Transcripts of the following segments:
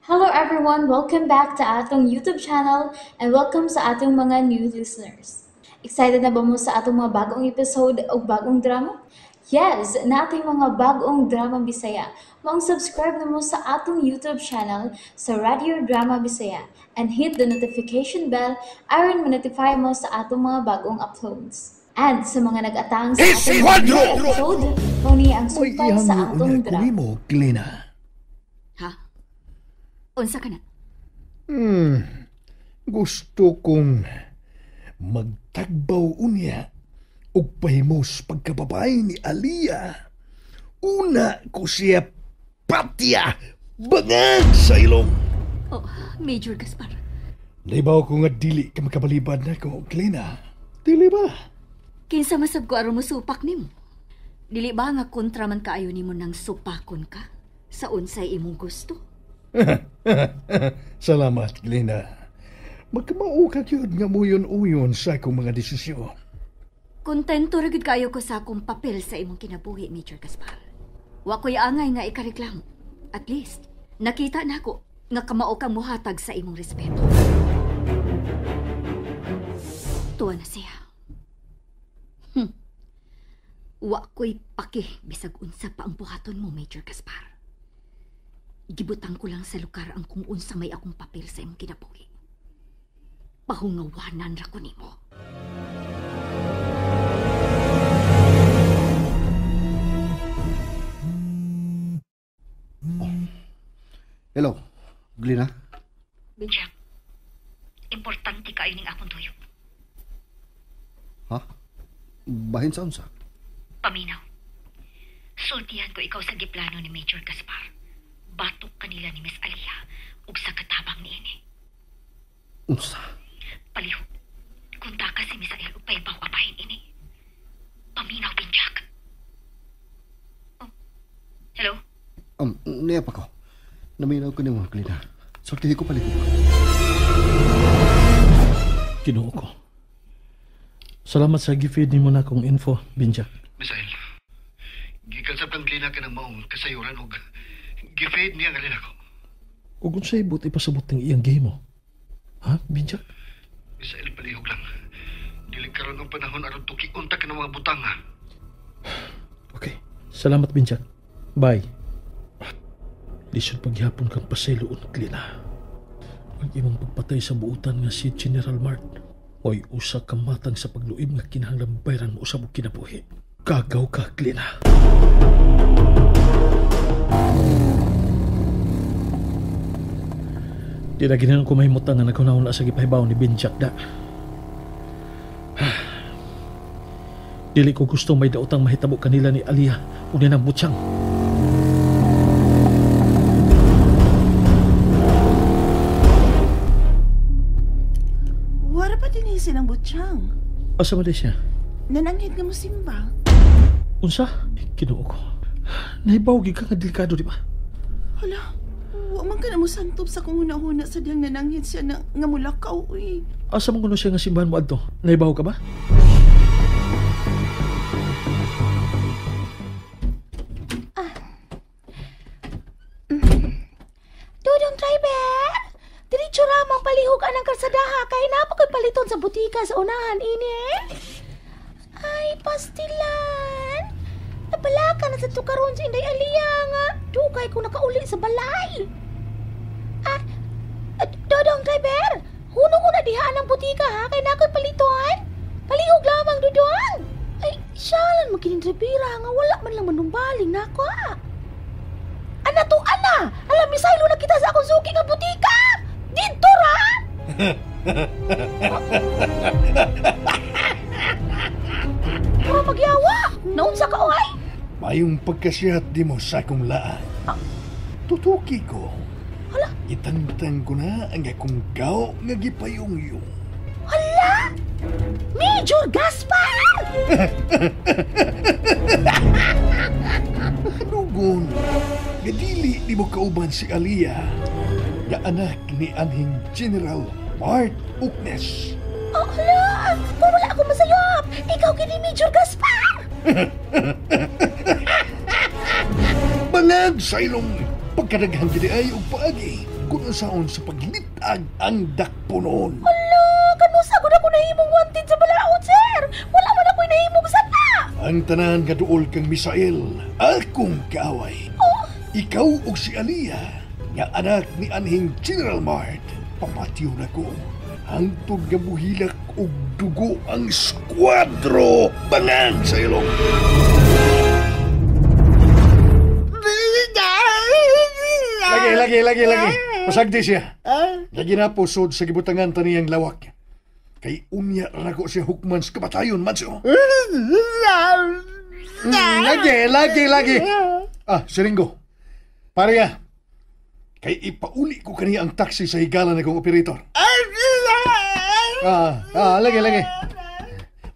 Hello everyone! Welcome back to atong YouTube channel and welcome sa atong mga new listeners. Excited na ba mo sa atong mga bagong episode o bagong drama? Yes! Nating mga bagong drama Bisaya. Maong subscribe na mo sa atong YouTube channel sa Radio Drama Bisaya and hit the notification bell aron ma-notify mo sa atong mga bagong uploads. And sa mga nag-atang sa atong mga episode, mao ni ang sumpay sa atong drama. Mo, Glena. Ha? Unsa ka na? Gusto kong magtagbaw unya ug pahimos pagkababay ni Aliyah. Una ko siya patya bangag sa ilong. Oh, Major Gaspar. Naibaw ko nga dili ka makabalibad na ko, Glena. Dili ba? Kinsa masab ko aron mo supak nimo? Dili ba nga kontra man kaayo nimo nang supakon ka sa unsay imong gusto? Salamat, Glena. Magkamao ka gyud nga muyon-uyon sa akong mga desisyon. Kontento ra gyud kaayo ko sa akong papel sa imong kinabuhi, Major Gaspar. Wa ko'y angay nga ikareklamo. At least, nakita nako nga kamao kang muhatag sa imong respeto. Tuwa na siya. Wa ko'y paki bisag unsa pa ang buhaton mo, Major Gaspar. Gibutang ko lang sa lugar ang kung unsa may akong papel sa imong kinabuhi. Pahungawanan ra ko nimo. Oh. Hello, Glena? Benjak, importante kayo ning akong tuyo. Ha? Bahin sa unsa? Paminaw. Sultihan ko ikaw sa giplano ni Major Gaspar. Batok kanila ni Miss Aliyah ug sa katabang niini. Unsa? Palihog. Kunta ka si Misael ug pahibaw abahin ini. Paminaw, Benjak. Oh. Hello? Niya pa ko. Naminaw ko nimo, Glena. Sultihi ko palihog. Ginoo ko. Salamat sa gifeed nimo na akong info, Benjak. Misael, gikan sa kang Glena ka ng maong kasayuran og gifeed niya nga ko. Ug unsay buot ipasabot ng iyang gihimo? Ha, Benjak? Misael, palihog lang. Dili karon ang panahon aron tukion ta ka ng mga butang, ha. Okay. Salamat, Benjak. Bye. Lisod paghapon kang pasayloon, Glena. Ang imong pagpatay sa buutan nga si General Mart oy usa ka matang sa pagluib nga kinahanglan bayran mo usab og kinabuhi. Gagaw ka, Glena. Di na ginanon ko mahimutan nga naghunaon na sa gipahibaw ni Benjak da. Dili ko gusto may daotang mahitabo kanila ni Aliyah o ni nang Butchang. Wara pa din silang Butchang. Asa man di siya? Nananghid nga mo simba. Unsa? Kinuo ko. Nahibaw gid ka nga delikado, di ba? Hala, wa man ka na mo santop sa kung huna-huna sa diyang nananghid siya na nga mulakaw, uy. Asa man kuno siya nga simbahan mo adto? Nahibaw ka ba? Dudong driver! Diretso ramang palihog anang kalsadaha kay naa pa ko'y paliton sa butika sa unahan ini. Ay, pastilan! Napalaka na sa tukaron sa Inday Aliyah nga. Dugay ko nakauli sa balay. Ah, Dodong driver, hunong una diha ang butika ha kay naa ko'y paliton. Palihog lamang, Dodong. Ay, siyalan mo kining dribera nga wala man lang manumbaling nako ha. Ana to, ana! Alam, misaylo na kita sa akong suki nga butika! Dito ra! Mura magyawa! Naunsa ka, oy? Mayong pagkasiyat di mo sa akong laan. Tutuki ko. Hala? Itangtang ko na ang akong kao nga gipayong-yung. Hala! Major Gaspar! Kanugon, nga dili di mo kauban si Aliyah, nga anak ni anhing General Mart Uknes. Oh, hala! Kung wala ako masayop, ikaw kini Major Gaspar! Bangag sa ilong Pagkadaghan gid ay og paagi kung unsaon sa paglitag ang dakpunon. Hala, kanusa gud ako nahimong wanted sa balaod, sir. Wala man ako'y nahimong sala. Ang tanan nga duol kang Misael, akong kaaway. Oh? Ikaw og si Aliyah, nga anak ni anhing General Mart. Pamatyo na ko. Hangtod nga buhilak og dugo ang squadro bangag sa ilong. Lagi, lagi, lagi, lagi. Pasagdi siya. Lagi na po sod sa gibutangan taniyang lawak. Kay unya rako siya hukman sa kamatayon, macho. Lagi, lagi, lagi. Ah, siringgo. Pareha. Kay ipauli ko kaniya ang taxi sa higala na kong operator. Lagi, lagi.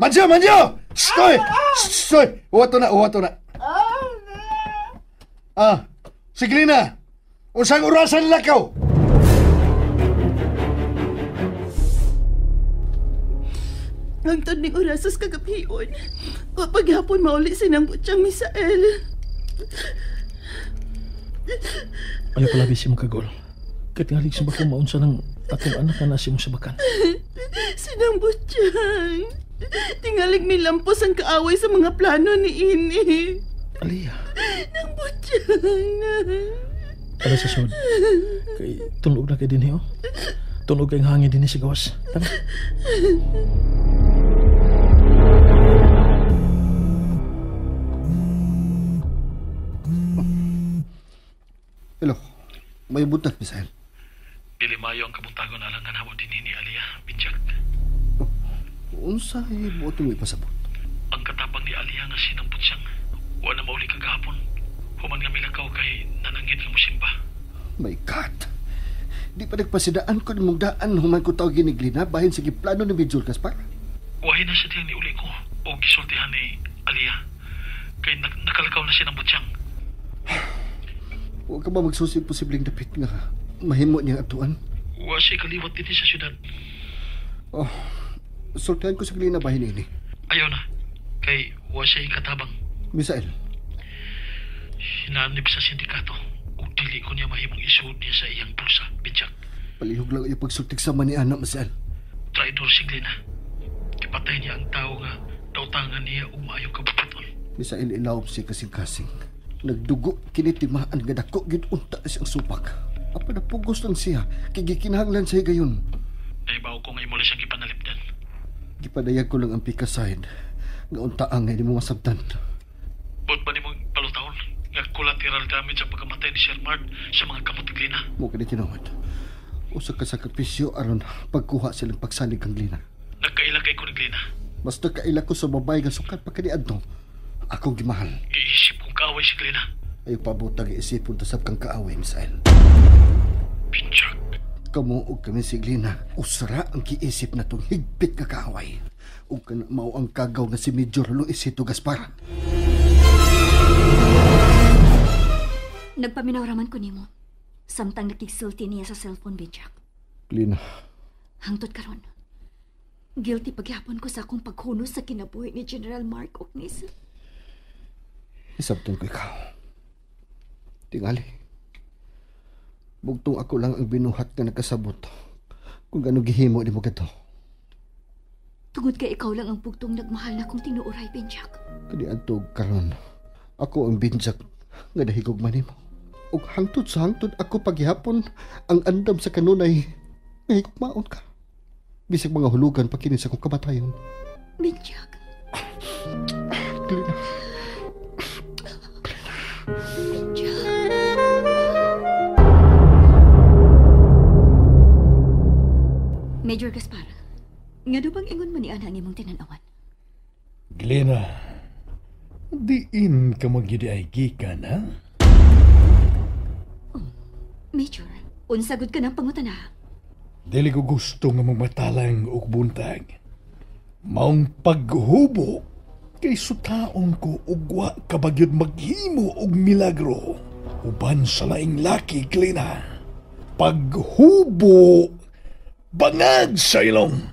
Manjo, manjo! Stoy! Stoy! Uwato na, uwato na. Ah, sige na. Unsang orasan lakaw? Hangtod ning orasas kagabion. Wa paghapon mauli sinang butiyang Misael. Ayaw palabi si mong kagol. Kahit nga sa bako maunsa ng atong anak na nasi mong sabakan. Sinang butiyang. Tingalig milampos ang kaaway sa mga plano ni Ini. Aliyah. Nang butiyang na. Tara sa sud. Kay tunog na kay dinhi, oh. Tunog kay hangin dinhi sa gawas. Tara. Hello. May buntag, Misael. Dili maayo ang kabuntagon alangan hamo dinhi ni Aliyah, Binjak. Unsa buot mo ipasabot? Ang katabang ni Aliyah nga sinang butiyang wa na mauli kagahapon. Human nga milakaw kay nananggit nga musimba. My God! Di pa nagpasidaan ko nimong daan human ko tawag ni Glina bahin sa giplano ni Major Gaspar. Wahin na siya diyang niuli ko o gisultihan ni Aliyah. Kay nakalakaw na siya ng butiyang. Huwag ka ba magsusi posibleng dapit nga mahimo niyang atuan? Wa siya kaliwat din sa syudad. Oh, sultihan ko sa Glina bahin ini. Ayaw na. Kay wa siya katabang. Misael. Hinanib sa sindikato. Ug dili ko niya mahimong isuod niya sa iyang bulsa, Binjak. Palihog lang iyo pagsultik sa mani anak, Misael. Traidor si Glina. Kipatay niya ang tao nga dautangan niya ug maayong kabubuton. Misael, ilawom siya kasing-kasing. Nagdugo kinitimaan nga dako gid unta siyang supak. Apa napugos lang siya kay gikinahanglan siya gayon. Naibaw ko nga imo siyang gipanalipdan. Gipadayag ko lang ang pikasahin nga unta ang nga nimo masabtan. Buot ba nimong palutahon nga collateral damage ang pagkamatay ni Sir Mart sa mga kamot ni Glina? Mo kini tinuod. Usa ka sakripisyo aron pagkuha silang pagsalig kang Glina. Nagkaila kay ko ni Glina. Mas nagkaila ko sa babae nga sukat pa kaniadto. Akong gimahal. Giisip kong kaaway si Glina. Ay pabutag iisipon ta sab kang kaaway, Misael. Pinchak. Kamo og kami si Glina, usra ang giisip na tong higpit nga kaaway. Ug kana mao ang kagaw nga si Major Luisito Gaspar. Nagpaminaw raman ko nimo. Samtang nakigsulti niya sa cellphone, Binjak. Glina. Hangtod karon. Guilty pagyapon ko sa akong paghunos sa kinabuhi ni General Mark Ocnis. Isabton ko ikaw. Tingali. Bugtong ako lang ang binuhat nga nagkasabot kung gano'ng gihimo ni mo gato. Tungod kay ikaw lang ang bugtong nagmahal na kong tinuoray, Binjak. Kaniadto karon, ako ang Binjak nga nahigugma nimo. Ug hangtod sa hangtod ako paghihapon ang andam sa kanunay nga higugmaon ka. Bisag mga hulugan pa kini sa akong kamatayon. Binjak. Glina. Major Gaspar, nga do bang ingon man ni ana ang imong tinanawan? Glina, diin ka magyudi ay gikan, ha? Oh, Major, unsagod ka ng pangutana. Dili ko gusto nga magmatalang og buntag. Maong paghubo kay sutaon ko og wa ka bagyod maghimo og milagro. Uban sa laing laki, Glina. Paghubo, bangag sa ilong.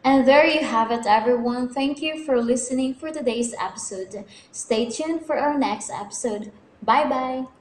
And there you have it, everyone. Thank you for listening for today's episode. Stay tuned for our next episode. Bye-bye!